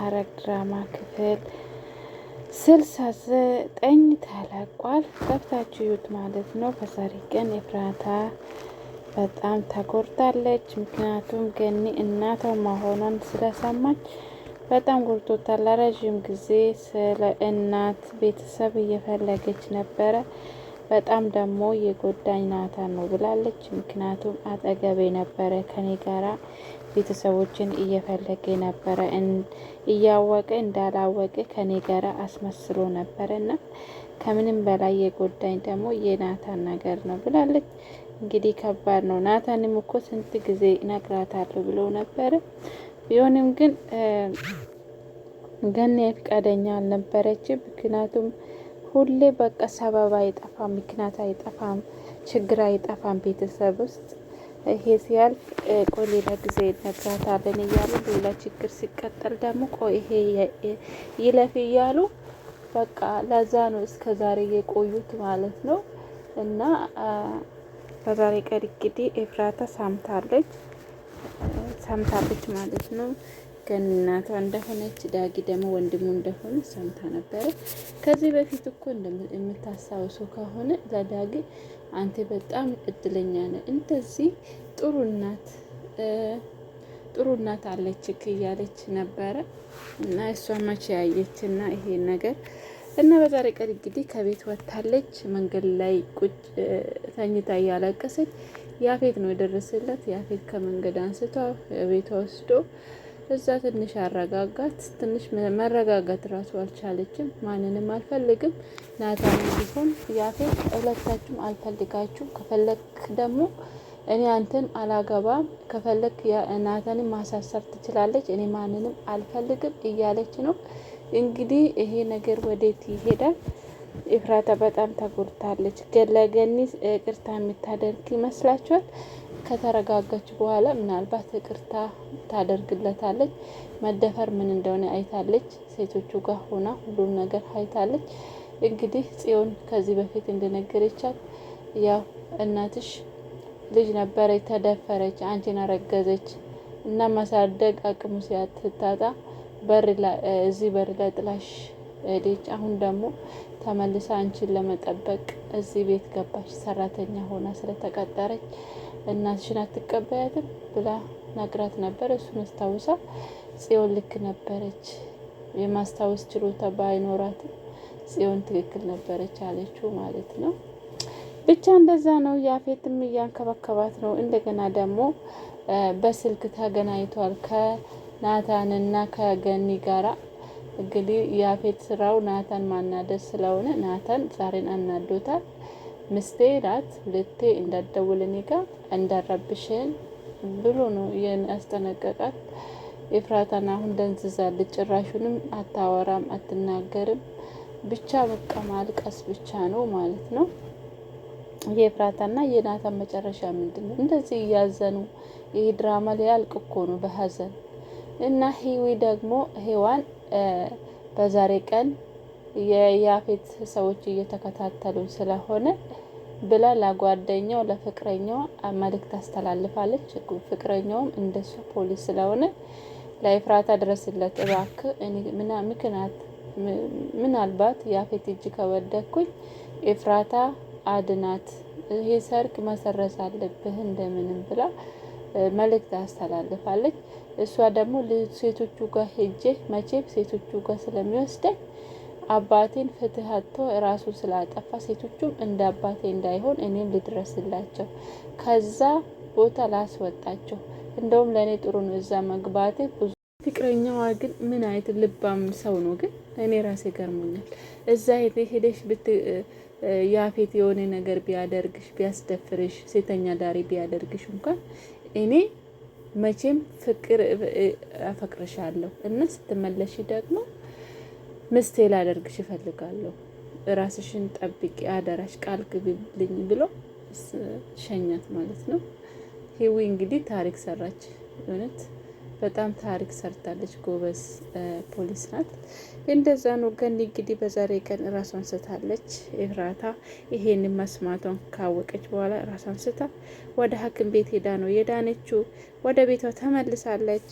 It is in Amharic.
ሐረግ ድራማ ክፍል 69 ተለቋል። ገብታችሁ እዩት ማለት ነው። በዛሬ ቀን ኤፍራታ በጣም ተጎድታለች። ምክንያቱም ገኒ እናቷ መሆኗን ስለሰማች በጣም ጎድቶታል። ለረዥም ጊዜ ስለ እናት ቤተሰብ እየፈለገች ነበረ። በጣም ደግሞ የጎዳኝ ናታን ነው ብላለች። ምክንያቱም አጠገቤ ነበረ ከኔ ጋራ ቤተሰቦችን እየፈለገ ነበረ፣ እያወቀ እንዳላወቀ ከኔ ጋራ አስመስሎ ነበረ እና ከምንም በላይ የጎዳኝ ደግሞ የናታን ነገር ነው ብላለች። እንግዲህ ከባድ ነው። ናታንም እኮ ስንት ጊዜ እነግራታለሁ ብሎ ነበረ። ቢሆንም ግን ገኒ ፈቃደኛ አልነበረችም። ምክንያቱም ሁሌ በቃ ሰበብ አይጠፋም፣ ምክንያት አይጠፋም፣ ችግር አይጠፋም ቤተሰብ ውስጥ ይሄ ሲያልፍ ቆይ ሌላ ጊዜ እነግራታለን እያሉ ሌላ ችግር ሲቀጠል ደግሞ ቆይ ይሄ ይለፍ እያሉ በቃ ለዛ ነው እስከ ዛሬ የቆዩት ማለት ነው። እና በዛሬ ቀን እንግዲህ ኤፍራታ ሰምታለች ሰምታለች ማለት ነው። ከእናቷ እንደሆነች ዳጊ ደግሞ ወንድሙ እንደሆነ ሰምታ ነበረ። ከዚህ በፊት እኮ የምታስታውሱ ከሆነ ለዳጊ አንተ በጣም እድለኛ ነህ፣ እንደዚህ ጥሩ እናት ጥሩ እናት አለችክ እያለች ነበረ እና እሷ መቼ ያየች እና ይሄ ነገር እና በዛሬ ቀን እንግዲህ ከቤት ወጥታለች። መንገድ ላይ ቁጭ ተኝታ እያለቀሰች ያፌት ነው የደረሰላት። ያፌት ከመንገድ አንስቶ ቤቷ ወስዶ እዛ ትንሽ አረጋጋት። ትንሽ መረጋጋት እራሱ አልቻለችም። ማንንም አልፈልግም፣ ናታን ቢሆን ያፌት፣ ሁለታችሁም አልፈልጋችሁም። ከፈለክ ደግሞ እኔ አንተን አላገባም፣ ከፈለክ ናታንን ማሳሰር ትችላለች፣ እኔ ማንንም አልፈልግም እያለች ነው። እንግዲህ ይሄ ነገር ወዴት ይሄዳል? ኤፍራታ በጣም ተጎድታለች። ለገኒ ይቅርታ የምታደርግ ይመስላችኋል? ከተረጋጋች በኋላ ምናልባት ይቅርታ ታደርግለታለች። መደፈር ምን እንደሆነ አይታለች። ሴቶቹ ጋር ሆና ሁሉም ነገር አይታለች። እንግዲህ ጽዮን ከዚህ በፊት እንደነገረቻት ያው እናትሽ ልጅ ነበረች፣ ተደፈረች፣ አንቺን አረገዘች እና ማሳደግ አቅሙ ሲያትታጣ በር ላይ እዚህ በር ላይ ጥላሽ ሄደች። አሁን ደግሞ ተመልሳ አንቺን ለመጠበቅ እዚህ ቤት ገባች። ሰራተኛ ሆና ስለተቀጠረች እናትሽን አትቀበያትም ብላ ነግራት ነበር። እሱን አስታውሳ ጽዮን ልክ ነበረች። የማስታወስ ችሎታ ባይኖራትም ጽዮን ትክክል ነበረች አለችው ማለት ነው። ብቻ እንደዛ ነው። ያፌትም እያንከባከባት ነው። እንደገና ደግሞ በስልክ ተገናኝቷል ከናታንና ከገኒ ጋራ። እንግዲህ ያፌት ስራው ናታን ማናደድ ስለሆነ ናታን ዛሬን አናዶታል። ምስቴ ናት፣ ሁለቴ እንዳትደውል እኔ ጋ እንዳረብሽን ብሎ ነው ያስጠነቀቃት። ኤፍራታን አሁን ደንዝዛለች። ጭራሹንም አታወራም፣ አትናገርም። ብቻ በቃ ማልቀስ ብቻ ነው ማለት ነው። የኤፍራታና የናታን መጨረሻ ምንድን ነው? እንደዚህ እያዘኑ ይህ ድራማ ሊያልቅ እኮ ነው በሀዘን እና ሂዊ ደግሞ ሄዋን በዛሬ ቀን የያፌት ሰዎች እየተከታተሉ ስለሆነ ብላ ለጓደኛው ለፍቅረኛው መልእክት አስተላልፋለች። ፍቅረኛውም እንደሱ ፖሊስ ስለሆነ ለኤፍራታ ድረስለት እባክህ፣ ምክንያት ምናልባት ያፌት እጅ ከወደኩኝ ኤፍራታ አድናት፣ ይሄ ሰርግ መሰረዝ አለብህ እንደምንም ብላ መልእክት አስተላልፋለች። እሷ ደግሞ ሴቶቹ ጋር ሄጄ መቼም ሴቶቹ ጋር ስለሚወስደኝ አባቴን ፍትህ አጥቶ ራሱን ስላጠፋ ሴቶቹም እንደ አባቴ እንዳይሆን እኔም ልድረስላቸው፣ ከዛ ቦታ ላስወጣቸው። እንደውም ለእኔ ጥሩ ነው እዛ መግባቴ። ብዙ ፍቅረኛዋ ግን ምን አይነት ልባም ሰው ነው ግን እኔ ራሴ ገርሞኛል። እዛ ሄደሽ ብት ያፌት የሆነ ነገር ቢያደርግሽ ቢያስደፍርሽ፣ ሴተኛ ዳሪ ቢያደርግሽ እንኳን እኔ መቼም ፍቅር አፈቅርሻለሁ እና ስትመለሽ ደግሞ ምስቴ ላደርግሽ እፈልጋለሁ፣ ራስሽን ጠብቂ፣ አደራሽ፣ ቃል ግቢልኝ ብሎ ሸኛት ማለት ነው። ሂዊ እንግዲህ ታሪክ ሰራች። እውነት በጣም ታሪክ ሰርታለች። ጎበዝ ፖሊስ ናት። እንደዛ ነው። ገኒ እንግዲህ በዛሬ ቀን ራሷን ስታለች። ኤፍራታ ይሄን መስማቷን ካወቀች በኋላ ራሷን ስታ ወደ ሐኪም ቤት ሄዳ ነው የዳነችው። ወደ ቤቷ ተመልሳለች።